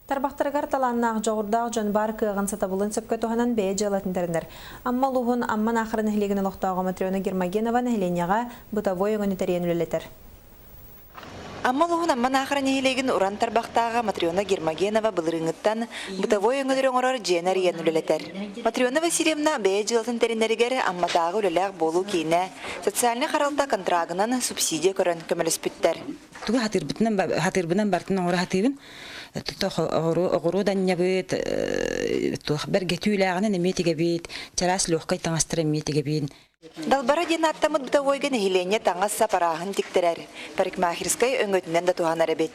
Тарбахтарыгар талааннаах, дьоҕурдаах дьон баар кыаҕын, сатабылын сөпкө туһанан бэйэ дьыалатын тэринэр. Амма улууһун Амма Наахара нэһилиэгин олохтооҕо Матрена Гермогенова нэһилиэнньэҕэ бытовой өҥөнү тэрийэн үлэлэтэр. Амма улууһун Амма Наахара нэһилиэгин уран тарбахтааҕа Матрена Гермогенова былырыыҥҥыттан бытовой өҥөлөрү оҥорор дьиэни арыйан үлэлэтэр. Матрена Васильевна бэйэ дьыалатын тэринэригэр Амматааҕы үлэлээх буолуу киинэ социальнай харалта контрагынан субсидия көрөн көмөлөспүттэр. Тугу хатыырбытынан хатыырбынан бартын оҥоро хатыыбын. Оҕуруо данньабыт, туох бэргэ түүлээҕинэн эмиэ тигэбит, чараас легкай таҥастары эмиэ тигэбин. Далбара диэн ааттаммыт бытовойга нэһилиэнньэ таҥас-сап арааһын тиктэрэр, парикмахерскай өҥөтүнэн да туһанар эбит.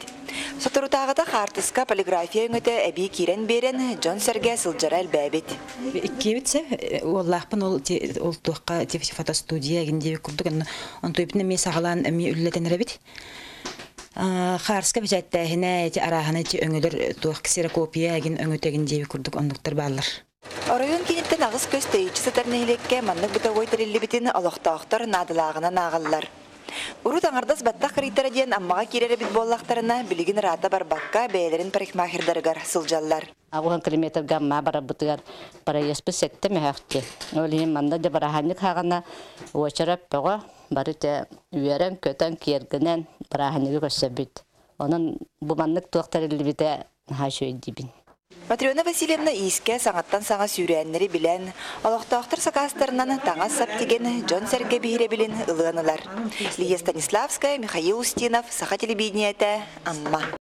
Соторутааҕыта хаартыска полиграфия өҥөтө эбии киирэн биэрэн, дьон-сэргэ сылдьара элбээбит. Иккиэбит сэ уоллаахпын ол ол туохха фотостудия гин диэбит курдук онтуйбутун эмиэ саҕалаан эмиэ үллэтэн эрэбит. Хаарска бэчээттээһинэ ити арааһына ити өҥөлөр туох ксерокопия эгин өҥөтө эгин диэбит курдук оннуктар бааллар. Оройуон кииниттэн аҕыс көс тэйиччи сытар нэһилиэккэ маннык бытовой тэриллибитин олохтоохтор наадалааҕынан ааҕаллар. Урут аҥардас баттах кырыйтара диэн Аммаҕа киирэр эбит буоллахтарына, билигин ыраата барбакка бэйэлэрин парикмахердарыгар сылдьаллар. Аҕыһын километрга Амма барарбытыгар проездпыт сэттэ мөһөөхтү. Ол иһин манна дьэ бырааһынньык хаҕана уочарат бөҕө бары дьэ үөрэн-көтөн, киэргэнэн бырааһынньыгы көрсөбүт. Онон бу маннык туох тэриллибитэ наһаа үчүгэй диибин. Матрена Васильевна иискэ саҥаттан саҥа сүүрээннэри билэн, олохтоохтор сакаастарынан таҥас-сап тигэн дьон-сэргэ биһирэбилин ылыан ылар. Лия Станиславская, Михаил Устинов, Саха телевидениетэ, Амма.